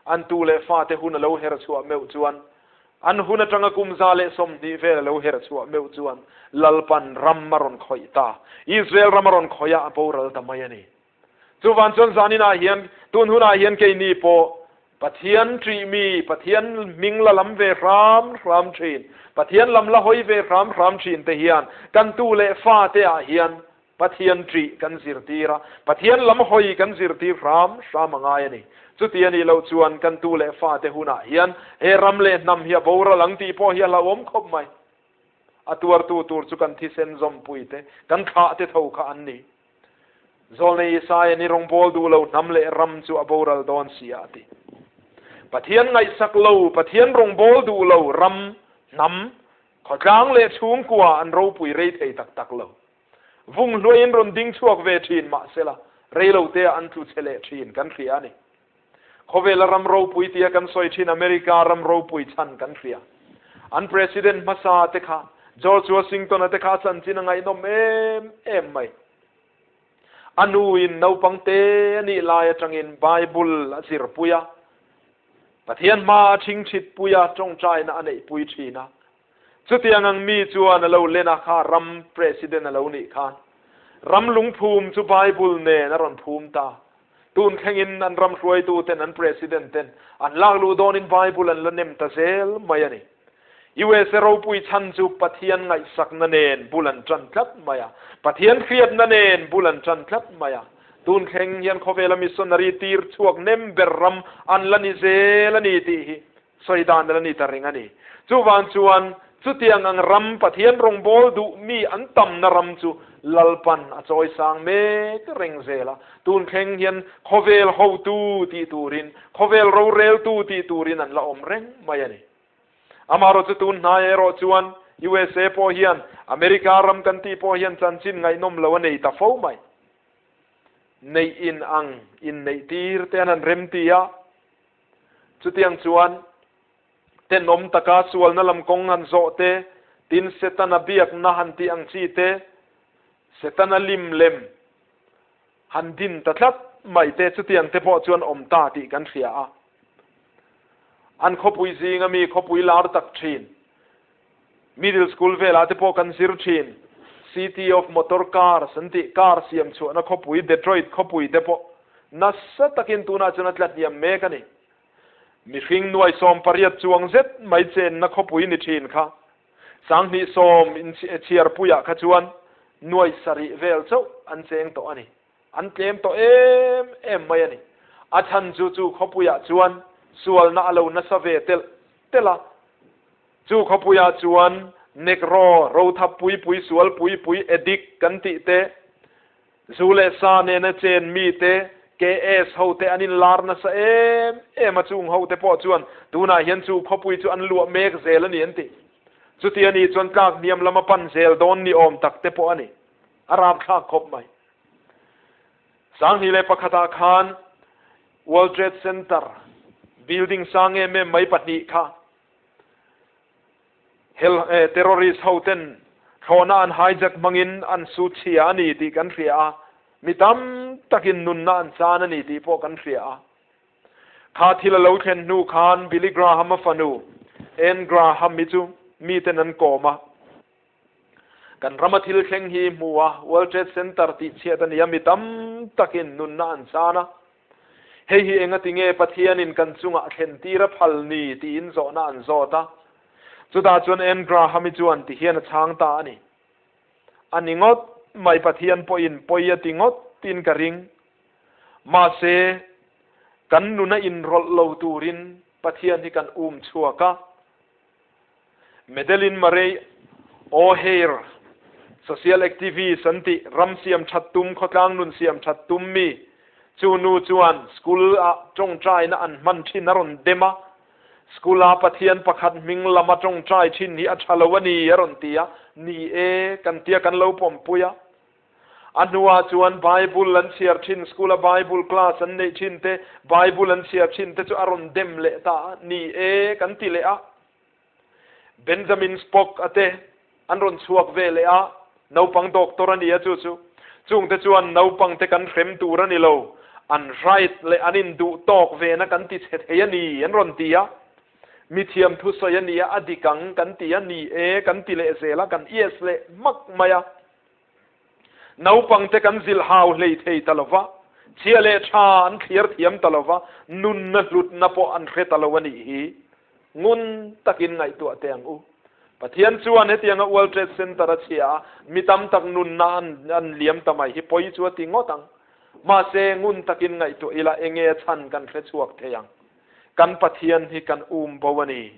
An tu leh fate hun a lo her chhuah meuh chuan an hun aṭanga kum 120 vel a lo her chhuah meuh chuan Lalpan ram a rawn khawih ta. Israel ram a rawn khawih a, a boral ta mai a ni. Chuvan chuan zaninah hian, tun hunah hian keini pawh Pathian ṭih mi, Pathian hming la lam ve hram hram ṭhin, Pathian lam la hawi ve hram hram ṭhin te hian kan tu leh fa te ah hian Pathian ṭih kan zirtir a, Pathian lam hawi kan zirtir hram hram a ngai a ni. Chuti a nih loh chuan kan tu leh fa te hunah hian he ram leh hnam hi a boral ang tih pawh hi a hlauhawm khawp mai. A tuartu tur chu kan thisen zawmpui te, kan thlah te tho kha an ni. Zawlnei Isaia ni rawngbawl duh lo hnam leh ram chu a boral dawn si a, a ti. Pathian ngaihsak lo, Pathian rawngbawl duh lo ram, hnam, khawtlang leh chhungkua an ropui rei thei tak tak lo. Vung hluaiin rawn ding chhuak ve thin mahsela, reilotea an tlu chhe leh thin kan hria a ni. Khawvela ram ropui tia kan sawi thin America ram ropui chhan kan hria. An President hmasa te kha George Washington-a te kha a chanchin a ngaihnawm em em mai. A nuin naupang te a nih lai atangin Bible a zirpui a, Pathian hma a thingthitpui a, tawngtaina a neihpui thin a. Chutiang ang mi chuan a lo len a kha ram President a lo nih khan ram lungphum chu Bible nen a rawn phum ta. Tun thlengin an ram hruaitu ten an President ten an lak luh dawnin Bible an la nem ta zel mai a ni. USA ropui chhan chu Pathian ngaihsakna nen bul an tan tlat mai a, Pathian hriatna nen bul an tan tlat mai a. Tun thleng hian khawvela missionary tir chhuak nem ber ram an la ni zel a ni tih hi Sawi dan la ni ta reng a ni. Chuvang chuan chutiang ang ram Pathian rawngbâwl duh mi an tamna ram chu Lalpan a chawi sang mek reng zel a. Tun thleng hian khawvel hotu tih turin, khawvel roreltu tih turin an la awm reng mai a ni. Amaherawhchu chu tun hnai erawh chuan USA pawh hian America ram kan tih pawh hian chanchin ngaihnawm lo a nei ta fo mai. Neih in ang inneih tir te an han remti a. Chutiang chuan tenawm taka sualna lam kawng han zawh te, tin Setana biakna han tih ang chi te, Setana lim lem han din ta tlat mai te, chutiang te pawh chuan awm ta tih kan hria a. An khawpui zinga mi khawpui lar tak thin, Middle school velah te pawh kan zir thin, City of Motor Cars an tih car siam chhuahna khawpui Detroit khawpui te pawh nasa takin tunah chuan a tla hniam mek a ni. Mihring nuai 18 chuang zet mai chenna khawpui ni thin kha 2010 in chhiarpuiah kha chuan nuai 7 vel chauh an cheng tawh a ni. An tlem tawh em em mai a ni. A chhan chu chu khawpuiah chuan sualna a lo nasa ve telh telh a. Chu khawpuiah chuan Negro, rothap pui pui, sual pui pui, addict kan tih te, zu leh sa nena chen mi te, KS ho te an inlar nasa em em a, chung ho te pawh chuan tunah hian chu khawpui chu an luah mek zel a ni an ti. Chuti a nih chuan tlak hniam lama pan zel dawn ni awm tak te pawh a ni. A rapthlak khawp mai. 2001 ah khan World Trade Center building sang em em mai pahnih kha hel terrorist ho ten thlawhna an hijack hmangin an su chhia a ni tih kan hria a, mi tam takin nunna an chan a ni tih pawh kan hria a. Kha thil a lo thlen hnu khan Billy Graham-a fanu Anne Graham hi chu miten an kawm a. Kan rama thil thleng hi hmu a, World Trade Center tih chhiat a ni a, mi tam takin nunna an chan a. Hei hi engati nge Pathianin kan chungah thlen tir a phal ni tiin zawhna an zawt a. Chutah chuan Anne Graham-i chuan ti hian a chhang ta a ni. A ni ngawt mai Pathian pawhin pawi a ti ngawt tiin ka ring. Mahse, kan nuna inrawlh lo turin Pathian hi kan um chhuak a. Madeleine Murray O'Hair, social activist an tih, ram siam that tum, khawtlang nun siam that tum mi, chu nu chuan school ah tawngtaina an hman thin a rawn dem a, school a Pathian pakhat hming lama tawngtai thin hi a tha lo a ni a rawn ti a, ni e kan tia kan lo pawmpui a. A hnuah chuan Bible an chhiar thin, school a Bible class an neih thin te, Bible an chhiar thin te chu a rawn dem leh ta a, ni e kan ti leh a. Benjamin Spock a te an rawn chhuak ve leh a, naupang doctor a ni a chu chu. Chung te chuan naupang te kan hrem tur a ni lo, an right leh an induh tawk ve na kan ti chhe thei a ni an rawn ti a. Mi thiam thusawi a ni a, a dik ang kan ti a, ni e kan ti leh zel a, kan yes leh hmak mai a. Naupangte kan zilh hau hlei thei ta lo va, chhia leh tha an thliar thiam ta lo va, nunna hlutna pawh an hre ta lo a nih hi. Ngun takin ngaihtuah teh ang u. Pathian chuan hetianga World Trade Center a chhia a, mi tam tak nunna an an liam ta mai hi pawi chu a ti ngawt ang. Mahse, ngun takin ngaihtuah ila enge a chhan kan hre chhuak thei ang. Kan Pathian hi kan um bo a ni.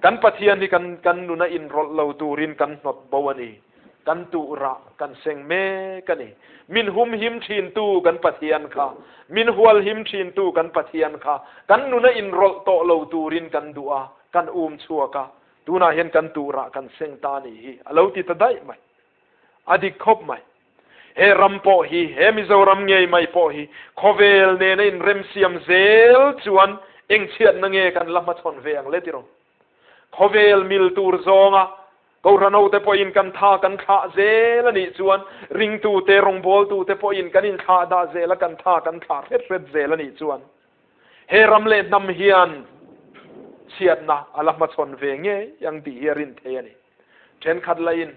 Kan Pathian hi kan kan nuna inrawlh lo turin kan hnawt bo a ni. Kan tuhrah kan seng mek a ni. Min humhim thintu kan Pathian kha, min hualhim thintu kan Pathian kha kan nuna inrawlh tawh lo turin kan duh a, kan um chhuak a, tunah hian kan tuhrah kan seng ta a nih hi, a lo ti ta daih mai. A dik khawp mai. He ram pawh hi, he Mizoram ngei mai pawh hi khawvel nena inremsiam zel chuan eng chhiatna nge kan la hmachhawn ve ang le tiraw? Khawvel mil tur zawnga Kohhranhote pawhin kan tha kan thlah zel a nih chuan ringtute, rawngbawltute pawhin kan inthlah dah zel a, kan tha kan thlah hret hret zel a nih chuan he ram leh hnam hian chhiatna a la hmachhawn ve ngei ang tih hi a rin thei a ni. Thenkhat lahin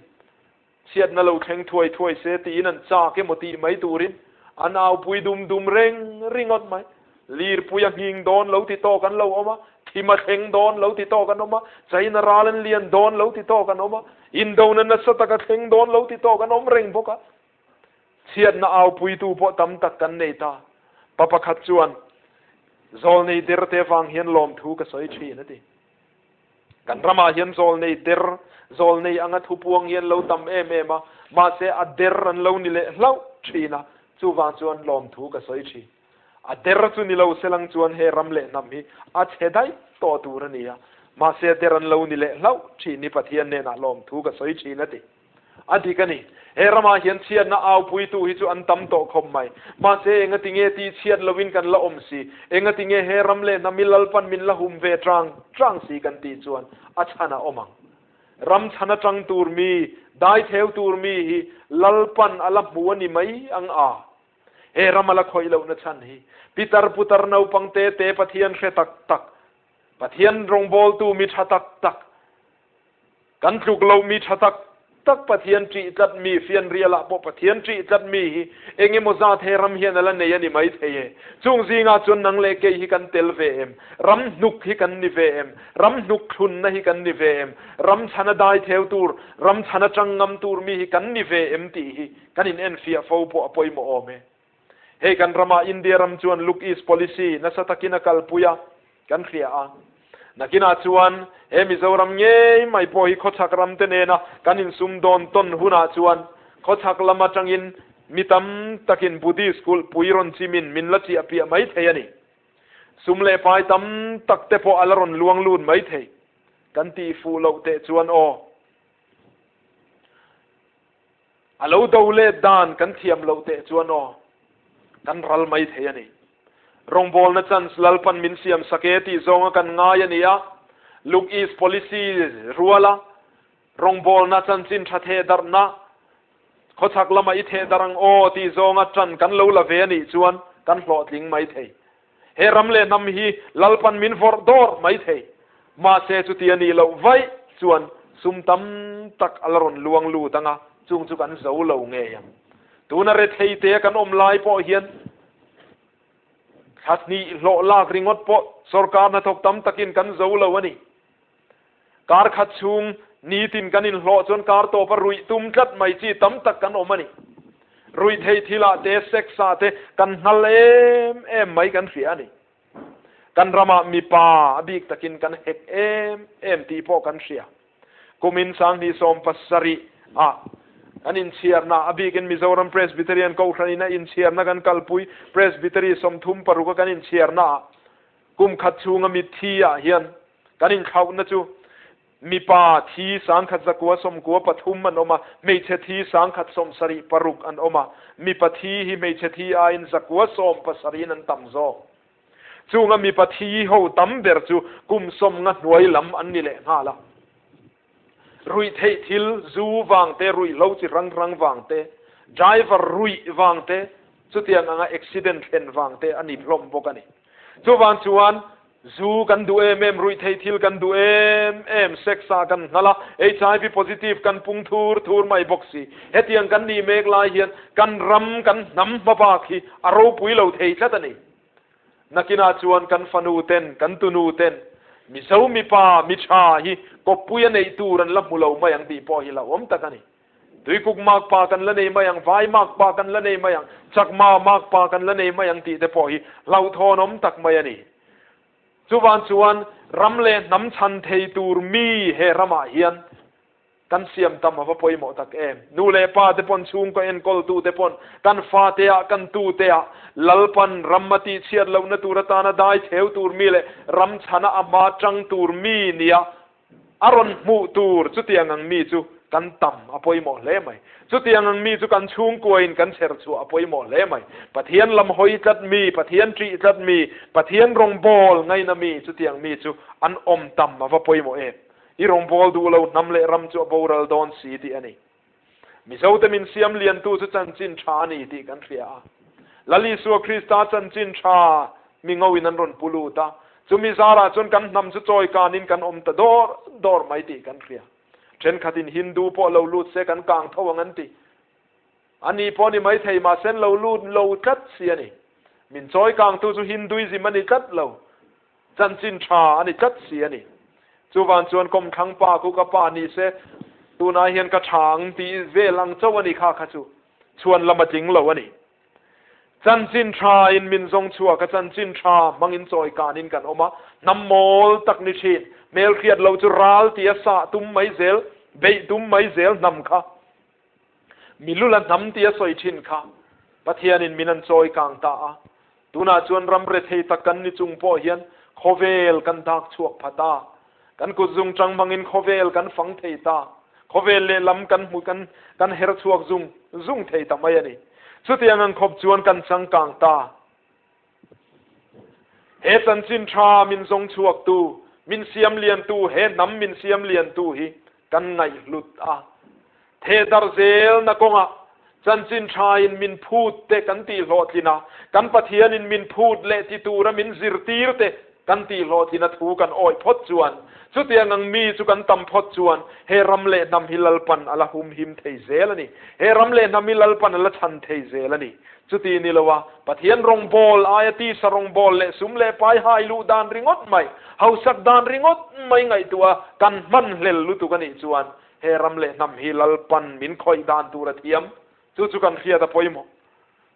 Chhiatna lo thleng thuai thuai se tiin an chak emaw tih mai turin an aupui dum dum reng ringawt mai. Lirpui a nghing dawn lo ti tawk an lo awm a, thim a thleng dawn lo ti tawk an awm a, China ral an lian dawn lo ti tawk an awm a, indona nasa taka thleng dawn lo ti tawk an awm reng bawk a. Chhiatna aupuitu pawh tam tak kan nei ta. Pa pakhat chuan, Zawlnei derte vang hian lawmthu ka sawi thin a ti. Kan ramah hian zawlnei der, zawlnei anga thupuang hi an lo tam em em a, mahse a der an lo ni leh hlauh thin a, chuvang chuan lawmthu ka sawi thin. A der chu ni lo selang chuan he ram leh hnam hi a chhe daih tawh tur a ni a, mahse a der an lo ni leh hlauh thin hi Pathian hnenah lawmthu ka sawi thin a ti. A dik a ni. He ramah hian chhiatna aupuitu hi chu an tam tawh khawp mai. Mahse, engati nge tih chhiat loin kan la awm si? Engati nge he ram leh hnam i Lalpan min la hum ve tang tang si kan tih chuan a chhan a awm ang. Ram chhan atang tur mi, dai theu tur mi hi Lalpan a la hmu a ni mai ang a. He ram a la khawih lohna chhan hi pitar putar naupang te te Pathian hre tak tak, Pathian rawngbawltu mi tha tak tak, Kan tluk lo mi tha tak tak Pathian ṭih tlat mi, fianrial ah pawh Pathian ṭih tlat mi hi eng emaw zat he ram hian a la nei a ni mai thei e. Chung zingah chuan nang leh kei hi kan tel ve em? Ram hnuk hi kan ni ve em? Ram hnuk thlunna hi kan ni ve em? Ram chhana dai theu tur, ram chhana ṭang ngam tur mi hi kan ni ve em tih hi kan in enfiah fo pawh a pawimawh awm e. Hei kan ramah India ram chuan Look East Policy nasa takin a kalpui a, kan hria a. Nakinah chuan he Mizoram ngei mai pawh hi khawchhak ramte nena kan insum dawn tawn hunah chuan khawchhak lam atangin Mi tam takin Buddhist kulhpui rawn chimin min la chiah piah mai thei a ni. Sum leh pai tam tak te pawh a la rawn luang lut mai thei. Kan tih fuh loh teh chuan aw. A lo do let dan kan thiam loh teh chuan aw, kan ral mai thei a ni. Rawngbawlna chance Lalpan min siam sak e tih zawnga kan ngai a ni a, Look East Policy ruala rawngbawlna chanchin tha theh darhna khawchhak lama i theh darh ang aw tih zawnga tan kan lo la ve a nih chuan kan hlawhtling mai thei. He ram leh hnam hi Lalpan min vawrh dawr mai thei. Mahse chuti a nih loh vaih chuan sum tam tak a la rawn luang lut ang a, chung chu kan zo lo ngei ang. Tuna rethei te kan awm lai pawh hian thla hnih hlawh lak ringawt pawh sorkar hnathawk tam takin kan zo lo a ni. Kar khat chhung nitin kan inhlawh chuan kar tawpa ruih tum tlat mai chi tam tak kan awm a ni. Ruih theih thilah te, sex ah te kan nghal em em mai kan hria a ni. Kan ramah mipa a bik takin kan hek em em tih pawh kan hria. Kumin 2017 ah kan inchhiarna, a bikin Mizoram Presbyterian Kohhranin a inchhiarna kan kalpui Presbytery 36 a kan inchhiarna ah Kum khat chhunga mitthi ah hian kan inthlauhna chu mipa thi 1193 an awm a, hmeichhe thi 176 an awm a, mipa thi hi hmeichhe thi aiin 970 in an tam zawk. Chunga mipa thi ho tam ber chu kum 50 hnuai lam an ni lehnghal a. Ruihtheih thil, zu vang te, ruihhlo chi hrang hrang vang te, driver ruih vang te, chutiang anga accident thlen vang te a ni hlawm bawk a ni. Chuvang chuan zu kan duh em em, ruihtheih thil kan duh em em, sex ah kan nghal a, HIV positive kan pung thur thur mai bawk si. Hetiang kan nih mek lai hian kan ram, kan hnam hmabak hi a ropui lo thei tlat a ni. Nakinah chuan kan fanu ten, kan tunu ten Mizo mipa, mi tha hi kawppui a neih tur an la hmu lo mai ang tih pawh hi hlauhawm tak a ni. Tuikuk makpa kan la nei mai ang, vai makpa kan la nei mai ang, chakma makpa kan la nei mai ang tih te pawh hi hlauhthawnawm tak mai a ni. Chuvang chuan ram leh hnam chhan thei tur mi he ramah hian Kan siam tam a va pawimawh tak em! Nu leh pa te pawn chhungkaw enkawltu te pawn kan fate ah kan tu te ah Lalpan ram a tihchhiat lohna tur atana dai cheu tur mi leh ram chhana a hma tang tur mi nia a rawn hmuh tur chutiang ang mi chu kan tam a pawimawh hle mai. Chutiang ang mi chu kan chhungkua in kan chher chhuah a pawimawh hle mai. Pathian lam hawi tlat mi, Pathian ṭih tlat mi, Pathian rawngbâwl ngaina mi chutiang mi chu an awm tam a va pawimawh em! I rawngbâwl duh lo hnam leh ram chu a boral dawn si tih a ni. Mizote min siam liantu chu chanchin ṭha a ni tih kan hria a. Lal Isua Krista chanchin ṭha mi ngoin an rawn pu lut a, chumi zarah chuan kan hnam chu chawi kanin kan awm ta dawr dawr mai tih kan hria. Ṭhenkhatin Hindu pawh lo lut se kan kang tho ang an ti. A ni pawh ni maithei mahse an lo lut lo tlat si a ni. Min chawi kangtu chu Hinduism a ni tlat lo. Chanchin tha a ni tlat si a ni. Chuvang chuan kawmthlang pa khu ka pa ni se, tunah hian ka tha ang tih vel ang chauh a ni kha kha chu chhuan lam a tling lo a ni. Chanchin tha in min zawng chhuak a, chanchin tha hmangin chawi kanin kan awm a, hnam mawl tak ni thin, hmelhriat loh chu ral tia sah tum mai zel, beih tum mai zel hnam kha. Milula hnam tia sawi thin kha Pathianin min an chawi kang ta a, tunah chuan ram rethei tak kan ni chung pawh hian khawvel kan dak chhuak pha ta. Kan kut zung tang hmangin khawvel kan fang thei ta. Khawvel lehlam kan hmu kan kan her chhuak zung zung thei ta mai a ni. Chutiang ang khawp chuan kan changkang ta. He chanchin tha min zawng chhuaktu, min siam liantu, he hnam min siam liantu hi kan ngaihhlut a. Thehdar zelna kawngah chanchin thain min phut te kan tihhlawhtlin a, kan Pathianin min phut leh ti tura min zirtir te kan tihhlawhtlin a thu kan awih phawt chuan, chutiang ang mi chu kan tam phawt chuan he ram leh hnam hi Lalpan a la humhim thei zel a ni. He ram leh hnam hi Lalpan a la chhan thei zel a ni. Chuti ni lo a, Pathian rawngbâwl aia tisa rawngbâwl leh sum leh pai hai luh dan ringawt mai, hausak dan ringawt mai ngaihtuah a kan hman hlel lutuk a nih chuan he ram leh hnam hi Lalpan min khawih dan tur a thiam. Chu chu kan hriat a pawimawh.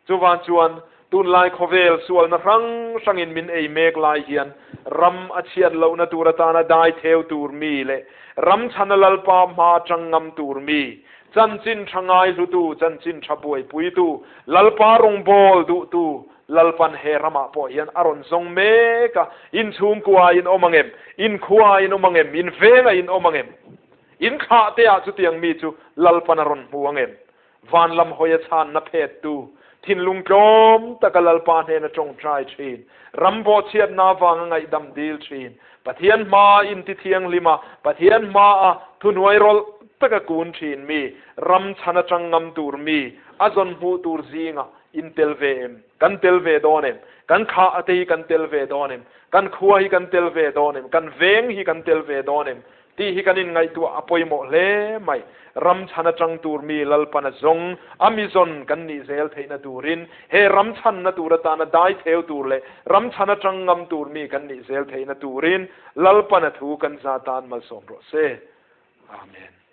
Chuvang chuan tunlai khawvel sualna hrang hrangin min ei mek lai hian ram a chhiat lohna tur atana dai theu tur mi leh ram chhana Lalpa hma tang ngam tur mi. Chanchin tha ngaihlutu, chanchin tha buaipuitu, Lalpa rawngbâwl duhtu Lalpan he ramah pawh hian a rawn zawng mek a, in chhungkua in awm ang em? In khua in awm ang em? In vengah in awm ang em? In thlah te ah chutiang mi chu Lalpan a rawn hmu ang em? Van lam hawi a chhanna phettu, thinlung tlawm taka Lalpa hnena tawngtai thin, ram bawhchhiatna avanga ngaihdam dil thin, Pathian hmaa inti thianghlim a, Pathian hmaa thuhnuai rawlh taka kun thin mi, ram chhan atang ngam tur mi, a zawn hmuh tur zingah in tel ve em? Kan tel ve dawn em? Kan thlah te hi kan tel ve dawn em? Kan khua hi kan tel ve dawn em? Kan veng hi kan tel ve dawn em? Tih hi kan inngaihtuah a pawimawh hle mai. Ram chhan atang tur mi Lalpan a zawng, a mi zawn kan nih zel theihna turin, he ram chhanna tur atana dai theu tur leh ram chhan atang ngam tur mi kan nih zel theihna turin Lalpan a thu kan za tan malsawm rawh se. Amen.